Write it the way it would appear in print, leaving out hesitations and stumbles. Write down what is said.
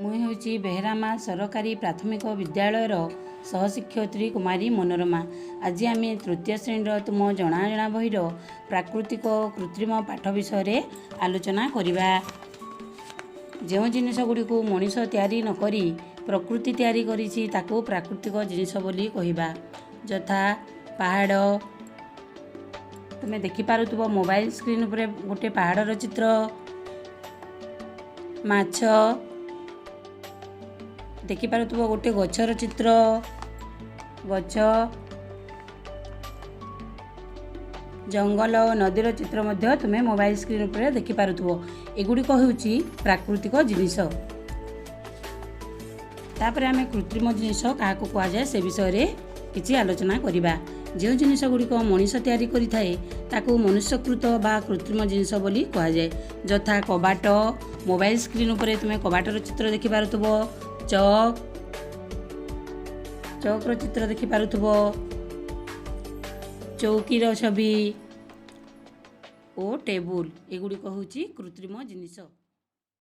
ମୁଁ ହେଉଛି ବେହେରାମା ସରକାରୀ ପ୍ରାଥମିକ ବିଦ୍ୟାଳୟର ସହଶିକ୍ଷୟିତ୍ରୀ କୁମାରୀ ମନୋରମା। ଆଜି ଆମେ ତୃତୀୟ ଶ୍ରେଣୀର ତୁମ ଜଣା ଅଜଣା ବହିର ପ୍ରାକୃତିକ ଓ କୃତ୍ରିମ ପାଠ ବିଷୟରେ ଆଲୋଚନା କରିବା। ଯେଉଁ ଜିନିଷ ଗୁଡ଼ିକୁ ମଣିଷ ତିଆରି ନକରି ପ୍ରକୃତି ତିଆରି କରିଛି, ତାକୁ ପ୍ରାକୃତିକ ଜିନିଷ ବୋଲି କହିବା। ଯଥା ପାହାଡ଼। ତୁମେ ଦେଖିପାରୁଥିବ ମୋବାଇଲ ସ୍କ୍ରିନ୍ ଉପରେ ଗୋଟେ ପାହାଡ଼ର ଚିତ୍ର, ମାଛ ଦେଖିପାରୁଥିବ, ଗୋଟେ ଗଛର ଚିତ୍ର, ଗଛ, ଜଙ୍ଗଲ ଓ ନଦୀର ଚିତ୍ର ମଧ୍ୟ ତୁମେ ମୋବାଇଲ ସ୍କ୍ରିନ୍ ଉପରେ ଦେଖିପାରୁଥିବ। ଏଗୁଡ଼ିକ ହେଉଛି ପ୍ରାକୃତିକ ଜିନିଷ। ତାପରେ ଆମେ କୃତ୍ରିମ ଜିନିଷ କାହାକୁ କୁହାଯାଏ, ସେ ବିଷୟରେ କିଛି ଆଲୋଚନା କରିବା। ଯେଉଁ ଜିନିଷ ଗୁଡ଼ିକ ମଣିଷ ତିଆରି କରିଥାଏ, ତାକୁ ମନୁଷ୍ୟକୃତ ବା କୃତ୍ରିମ ଜିନିଷ ବୋଲି କୁହାଯାଏ। ଯଥା କବାଟ। ମୋବାଇଲ ସ୍କ୍ରିନ୍ ଉପରେ ତୁମେ କବାଟର ଚିତ୍ର ଦେଖିପାରୁଥିବ, ଚକ୍‌ର ଚିତ୍ର ଦେଖିପାରୁଥିବ, ଚୌକିର ଛବି ଓ ଟେବୁଲ। ଏଗୁଡ଼ିକ ହେଉଛି କୃତ୍ରିମ ଜିନିଷ।